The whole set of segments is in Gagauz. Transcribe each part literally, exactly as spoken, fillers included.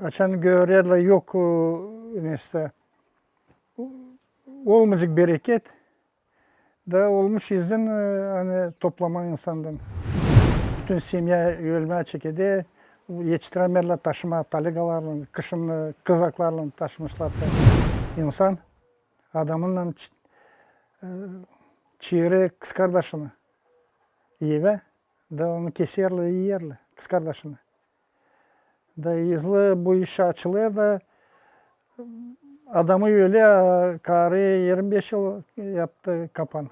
Açan görerlär yok, e, neysä, olmayacek bereket, da olmuş izin, e, ani toplamaa insandan. Bütün semya ölmää çekeder, etiştirämeerlär taşımaa taligalarlan, kışın, e, kızaklarlan taşımışlar da insan. Adamınnan ç-, e, çeerer kızkardaşını evä, da onu keserlär, iyerlär, kızkardaşını. Da hızlı bu iş açılêr da adamı ölä, a karı irmi beş yıl yaptı kapan.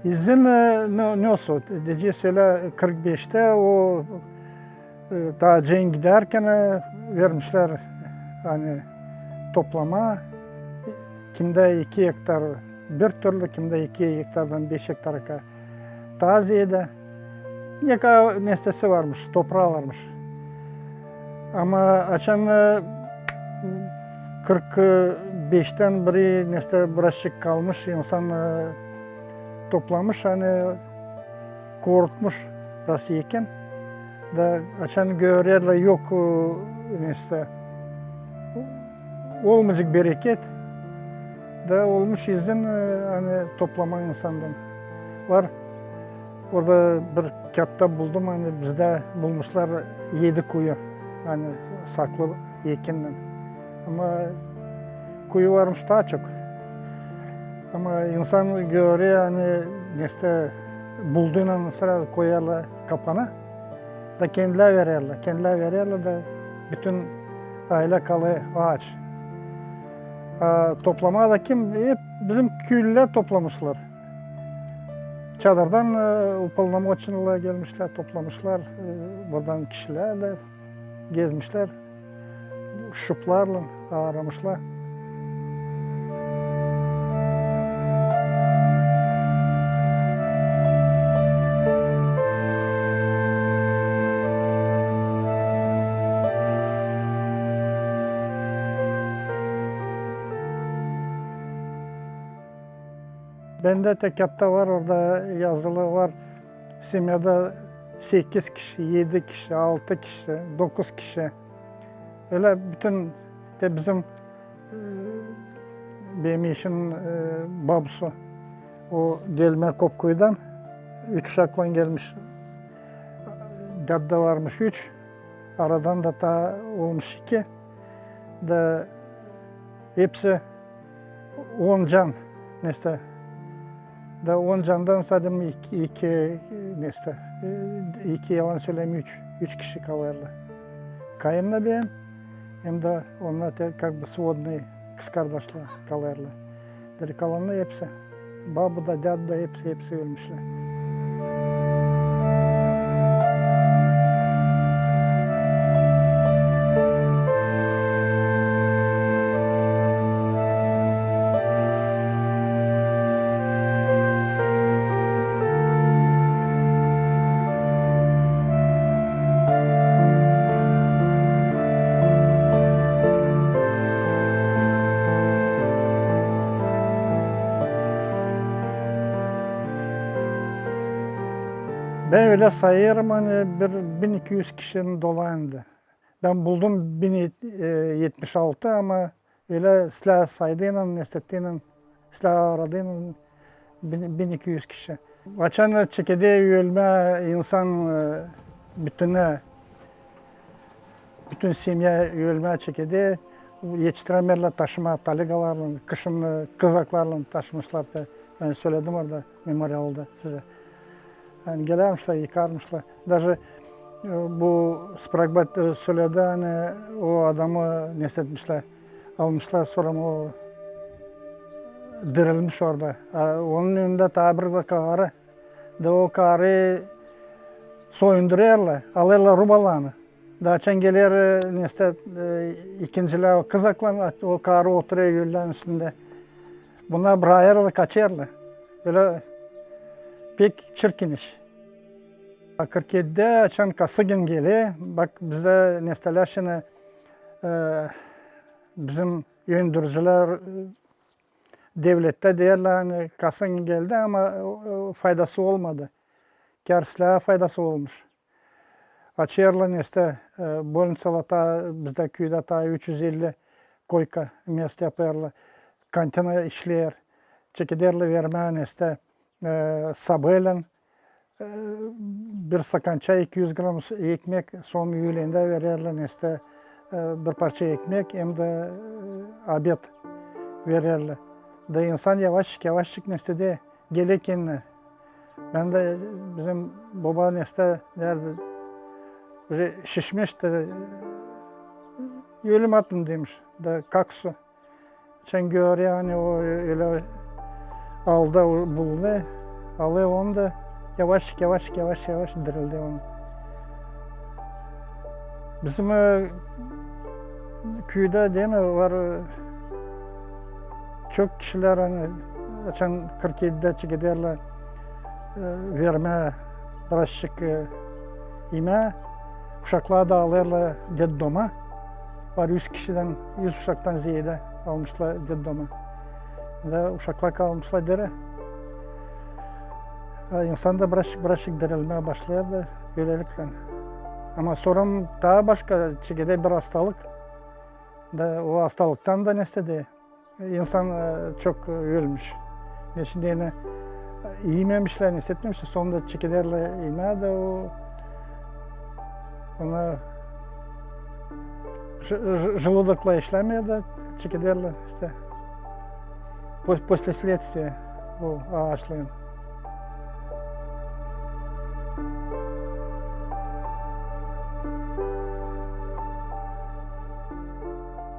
İzin, e, ne, ne olsun, deyecez ölä kırk beştä o, e, taa cenk gidärkän, e, vermişlär, ani toplamaa, kimdä iki gektar bir türlü, kimdä iki gektardan beş gektara ka-, taa zeedä. Ne kadar neysä varmış, topraa varmış. Ama açan, e, kırk beştän beri neysä birazcık kalmış, insan, e, toplamış, ani korkmuş biraz eken. Da açan görerlär yok, e, neysä, olmayacek bereket, da olmuş izin, e, ani toplamaa insandan. Var, orada bir kiyattan buldum, ani bizdä bulmuşlar edi kuyu, ani saklı ekindän. Ama kuyu varmış taa çok. Ama insan görer, ani neysä bulduunnan srazı koyêrlar kapana. Da kendilär vererlär, kendilär vererlär da bütün aylä kalêr aaç. A toplamaa da kim? Hep bizim köylülär toplamışlar. Çadırdan, e, upolinomoçennolar gelmişlär, toplamışlar, e, buradan kişilär dä gezmişlär, şuplarlan aaramışlar. Bendä tä kiyatlar var, orada yazılı var. Semyada sekiz kişi, edi kişi, altı kişi, dokuz kişi. Ölä bütün, tä bizim, e, benim eşimin, e, babusu, o gelmä Kopkuyudan, üç uşaklan gelmiş. Däd dä varmış üç, aradan da taa olmuş iki. Da hepsi on can, neysä. Da on candan sade iki, iki, neysä, e, iki, yalan sölemeyim, üç, üç kişi kalêrlar. Kayınanam hem dä onnar te, как бы, svodnıy kızkardaşlar kalêrlar. Deri kalanı hepsi, babu da, däd dä, hepsi, hepsi ölmüşlär. Bän ölä sayêrım, ani bir bin iki üz kişinin dolayında. Bän buldum bin etmiş altı, ama ölä sizlär saydıynan, neysä, sizlär aradıynan bin, bin iki üz kişi. Açan çekeder ölmää insan, e, bütünä, bütün semya ölmää çekeder, etiştirämeerlär taşımaa taligalarlan, kışın, e, kızaklarlan taşımışlar da, bän söledim orada memorialda sizä. Yani gelärmişlär, yıkarmışlar. Daje, e, bu Spragbat, e, söledi, ani o adamı nesetmişlär, almışlar, sora o dirilmiş orada. A, onun önündä taa bir dä kaarı, da o kaarı soyundurêrlar, alêrlar rubalarını. Da açan geler, e, nesettä, e, ikincilää o kızaklan, o kaarı oturêr ölülerin üstündä. Bunnar brakêrlar, kaçêrlar. Bölä pek çirkin iş. Kırk edidä açan Kosıgin geler, bak, bizdä nesettälär şindi, e, bizim öndürücilär, e, devlettä deerlär, ani Kosıgin geldi, ama, e, faydası olmadı. Kärsilää faydası olmuş. Açêrlar nesettä, e, bolniţalar, taa bizdä küüdä taa üç üz elli koyka mest yapêrlar. Kantina işleer. Çekederlär vermää nesettä, e, sabaalän, e, bir stakança iki üz gram s-, ekmek, sora üüleendä vererlär nesettä, e, bir parça ekmek hem dä, e, obed vererlär. Da insan yavaşçık, yavaşçık nesettä geler kendinä. Bän dä, bizim boba nesettä, neredä, уже şişmiş dä, ölüm altında demiş, da kak su. Açan görer, ani o ölä alda bulunêr, alêr onu da yavaşçık, yavaşçık, yavaş, yavaş dirildä onu. Bizim, e, küüdä, deer mi, var, e, çok kişilär, ani açan kırk edidä çekederlär, e, vermää birazçık, e, imää, uşakları da alêrlar detdoma. Var üz kişidän, üz uşaktan zeedä almışlar detdoma. Da uşaklar kalmışlar derä. E, insan da birazçık, birazçık dirilmää başlêêr da, ölelikle. Ama sora taa başka çekeder bir hastalık. Da o hastalıktan da nesettä dä insan, e, çok ölmüş. Neçin deyni, e, imemişlär, nesetmemişlär, sonunda çekederlär imää da o, ona j-, j-, желудокlar işlämeer da çekederlär nesettä. Пос-, послеследствия bu aaşlıın.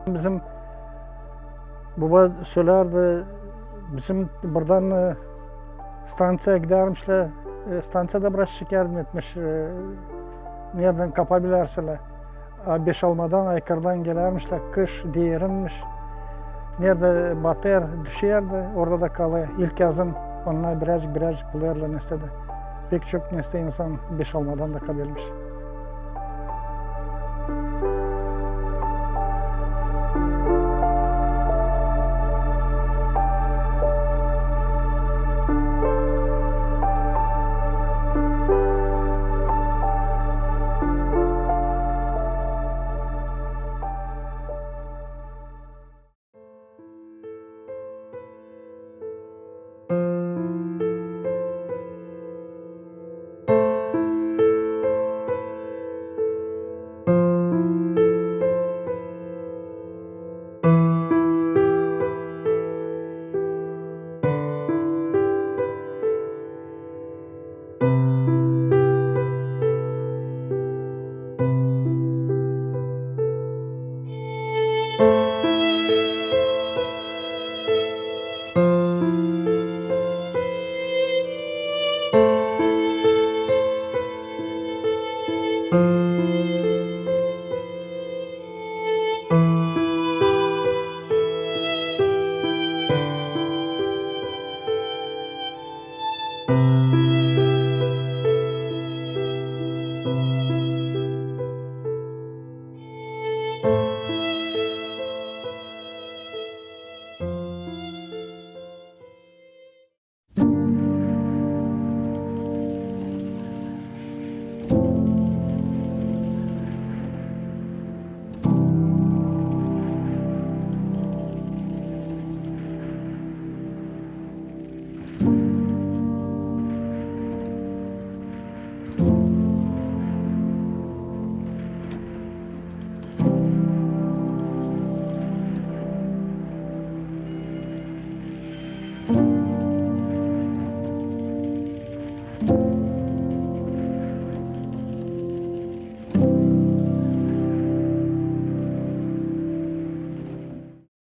Bizim boba sölärdi, bizim buradan, e, stanţiyaya gidärmişlär, e, stanţiyada birazçık yardım etmiş, e, neredän kapabilärseler. A, Beşalmadan, Aykırdan gelärmişlär, kış, deerinmiş. Neredä batêr, düşärdi, orada da kalêr. İlkyazın onnar birazcık, birazcık bulêrlar nesettä. Pek çok nesettä insan Beşalmadan da kabilmiş.